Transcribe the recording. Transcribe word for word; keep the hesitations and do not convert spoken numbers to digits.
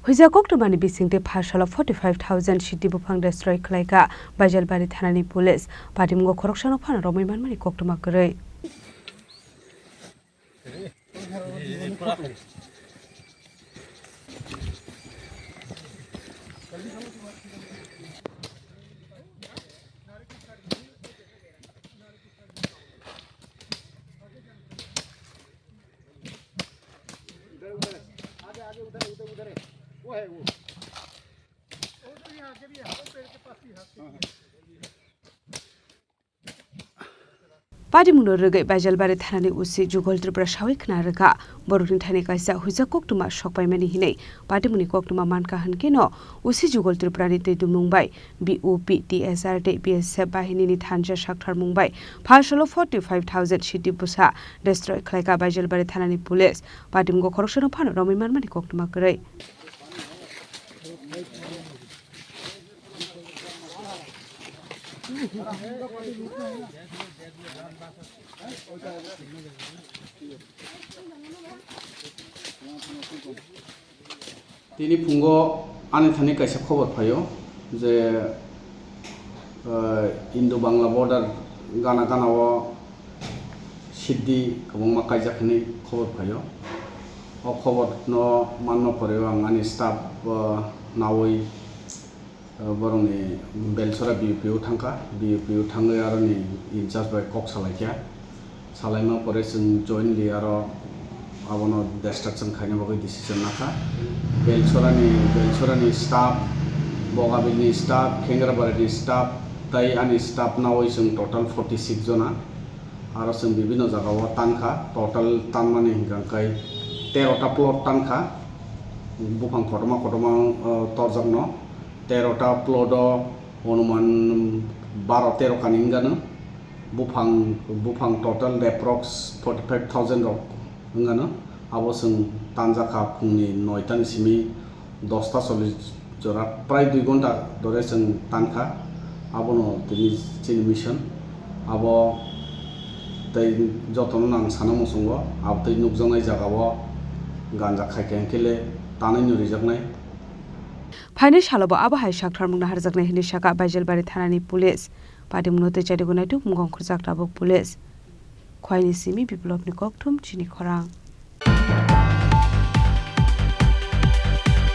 Huija koktwmani bisingtwi phalsalo forty five thousand siti buphang destroy khlaikha Baijalbari thanani police. Patimungo khoroksano phano romwi manmani koktwma kwrwi. Patimungno rwgwi Baijalbari thanani O C Jugol Tripura sawi khna rwkha. Borokni thani kaisa huijak koktwma sokpaimani hinwi patimungni koktwma mankha hwnkhe no O C Jugol Tripurani twi dumung bai B O P, T S R tei B S F bahinini thansa saktharmung bai phalsalo forty five thousand siti bwsa destroy khlaikha Baijalbari thanani police. Patimungo khoroksano phano romwi manmani koktwma kwrwi. Tini phungo ani thani kaisa khobor phaio je, eh, Indo-Bangla border gana gana o siddi kwbangma kaijak hinwi khobor phaio. O khobor no manma pore o ang ani staff, eh, nawi, eh, borokni Belchora B O P o thangkha, B O P o thangwi aroni in charge bai kok salaikha. Salaima pore chwng jointly aro abono destruction khaina bagwi decision nakha. Belchorani, Belchorani staff, Bogabilni staff, Khengrabarini staff, tei ani staff nawi chwng total forty six jona. Aro chwng bibinno jagao tankha, total tanmani hwnkha khe terota plot tankha, buphang kotorma kotorma, uh, torjakno. Terota plot o onuman baro tero kani wngano. Buphang, buphang total approx forty five thousand rok wngano. Abo chwng tanjakha phungni noitani simi dosta chollish jora, prai dui ghonta dore chwng tankha. Abono tini chini mission. Abo tei jotono nang sana muchungo, abo tei nukjaknai jagao ganja khaikha hwnkhe le tanwi no rijaknai. Phainai salobo abo hai saktharmung naharjaknai hinwi sakha Baijalbari thanani police. Patimungno tei charigo naituk mungkang khurjak tabuk police. Khwaini simi Biplopni kokthum chini khorang.